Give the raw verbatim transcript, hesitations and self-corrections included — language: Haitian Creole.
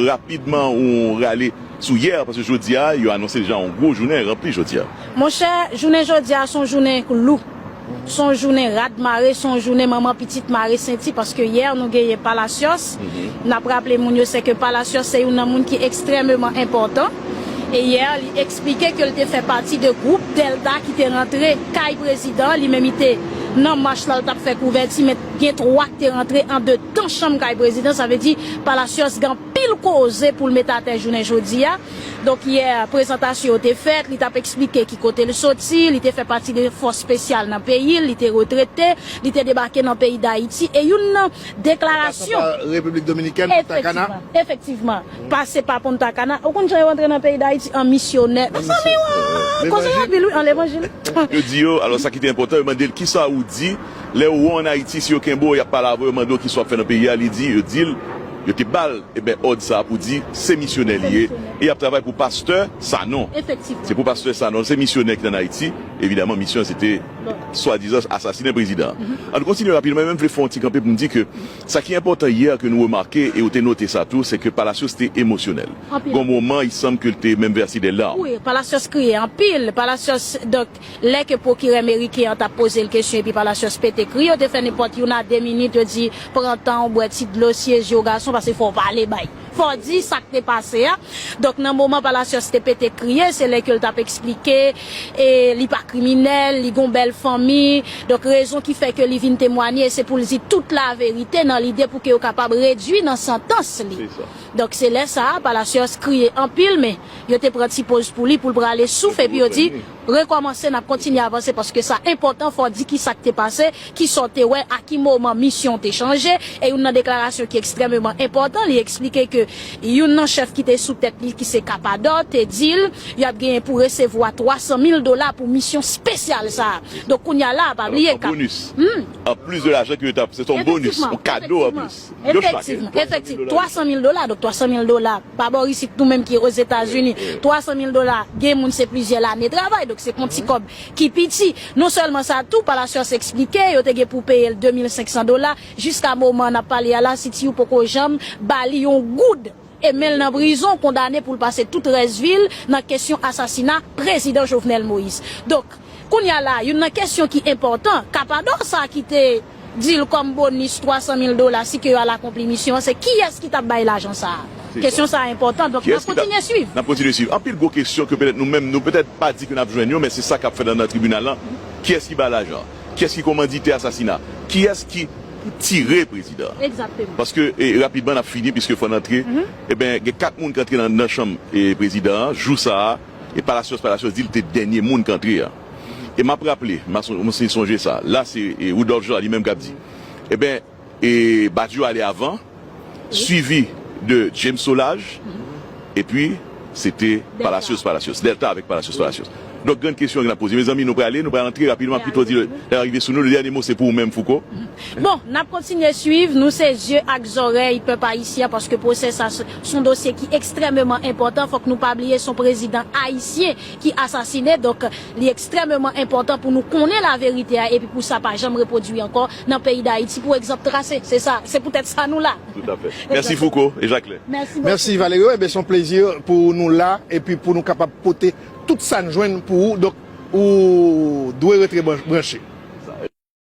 Rapidman, ou rale sou yè, paske jodi a, yo anonse deja yon gwo jounen ranpli jodi a. Monchè, jounen jodi a se yon jounen k lou. Se yon jounen rad mare, se yon jounen manman pitit mare senti, paske yè nou genyen Palacios. N ap raple moun yo, se ke Palacios se youn nan moun ki ekstrèmeman enpòtan. E yè, li eksplike ke l te fè pati de gwoup Delta ki te rantre kay prezidan. Li menm, li te nan mach la, l t ap fè kouvèti, men gen twa k te rantre andedan chanm kay prezidan. Sa vle di, Palacios gen anpil koze pou l mete atè jounen jodi a. Donk, yè, prezantasyon yo te fèt, li t ap eksplike ki kote l soti, li te fè pati de fòs espesyal nan peyi l, li te retrete, li te debake nan peyi Dayiti, e youn nan deklarasyon. An pasan pa Repiblik Dominikèn, Punta Cana. Efektivman, efektivman. Pase pa Punta Cana. Ou konn jan yo antre nan peyi Dayiti an misyonè? Mezanmi, wa, koze yo anpil, wi, an levanjil. Yo di yo, alò, sa ki te enpòtan, yo mande l, "Kisa ou di lè ou wè w ann Ayiti, si yo kenbe w, y ap pale avè w, yo mande w kisa w ap fè nan peyi a?" Li di, yo di l, yo te ba l, eben, òd sa a pou di se misyonè li ye, e y ap travay pou pastè Sanon. Efektivman. Se pou pastè Sanon, se misyonè ki t ann Ayiti. Evidaman, misyon se te swadizan asasinen prezidan an. An nou kontinye rapidman, men m vle fè yon ti kanpe pou m di ke sa ki enpòtan yè ke nou remake, e ou te note sa tou, se ke Palacios te emosyonèl. Anpil. Gon moman, il semble ke l te menm vèse de larm. Wi, Palacios kriye anpil. Palacios, donk, lè ke pwokirè meriken an t ap poze l kesyon epi Palacios pete kriye, yo te fè nenpòt youn a de minit, yo di, "Pran tan w, bwè ti dlo, siye je w gason, paske fò w pale bay. Fò w di sa k te pase a." Donk, nan moman Palacios te pete kriye, se lè ke l t ap eksplike, e li pa kriminèl, li gon bèl fanmi. Donk, rezon ki fè ke li vin temwanye, se pou l di tout laverite nan lide pou ke yo kapab redui nan santans li. Se sa. Donk, se lè sa a, Palacios kriye anpil, men yo te pran ti poz pou li, pou l prale souf, epi yo di, "Rekòmanse, n ap kontinye avanse, paske sa enpòtan, fò w di ki sa k te pase, ki sa w te wè, a ki moman misyon w te chanje." E youn nan deklarasyon ki ekstrèmeman enpòtan, li eksplike ke youn nan chèf ki te sou tèt li, ki se Kapadò, te di l, y ap genyen pou resevwa twa san mil dola pou misyon espesyal sa a. Donk, kounye a la, pa bliye, an bonis. An plis de lajan ke yo t ap, se yon bonis, yon kado an plis. Efektivman, efektivman. Twa san mil dola, donk twa san mil dola, pa bò isit nou menm ki Ozetazini. Twa san mil dola, gen moun se plizyè lane travay, donk se pa yon ti kòb ki piti. Non sèlman sa tou, Palacios eksplike, yo te gen pou peye l de mil senk san dola, jiska moman n ap pale a la, City U poko janm ba li yon goud. E men l nan prizon, kondane pou l pase tout rès vi l nan kesyon asasina prezidan Jovenel Moïse. Donk, kounye a la, youn nan kesyon ki enpòtan, Kapadò sa ki te di l kòm bonis twa san mil dola si ke yo al akonpli misyon an, se kiyès ki t ap bay lajan sa a? Kesyon sa a enpòtan, donk n ap kontinye swiv. N ap kontinye swiv. Anpil gwo kesyon ke petèt nou menm, nou petèt pa di ke n ap jwenn yo, men se sa k ap fèt anndan tribinal lan. Kiyès ki bay lajan? Kiyès ki kòmanditè asasina? Kiyès ki tire prezidan an? Egzakteman. Paske, e, rapidman, n ap fini, piske fò n antre. Eben, gen kat moun k antre nan, nan chanm, e, prezidan an, jou sa a, e Palacios, Palacios di l te dènye moun k antre a. E m ap raple, m a son-, m se sonje sa. La, se, e, Rudolphe Jean li menm k ap di. Eben, e, Badio ale avan, swivi de James Solages, epi se te Palacios, Palacios, Delta avèk Palacios, Palacios. Donk, grann kesyon ke n ap poze. Mezanmi, nou prale, nou pral antre rapidman, pito di, lè rive sou nou, le dènye mo, se pou ou menm, Fouco. Bon, n ap kontinye swiv, nou se zye ak zòrèy pèp ayisyen an, paske pwosè sa, se, se yon dosye ki ekstrèmeman enpòtan, fòk nou pa bliye, se yon prezidan ayisyen ki asasine, donk, li ekstrèmeman enpòtan pou nou konnen laverite a, epi pou sa pa janm repwodui ankò nan peyi Dayiti, pou egzanp trase. Se sa, se poutèt sa nou la. Tout à fait. Mèsi Fouco e Jacquelin. Mèsi Valerio, eben, se yon plezi pou nou la, epi pou nou kapab pote tout sa n jwenn pou ou. Donk, ou dwe rete bran-, branche.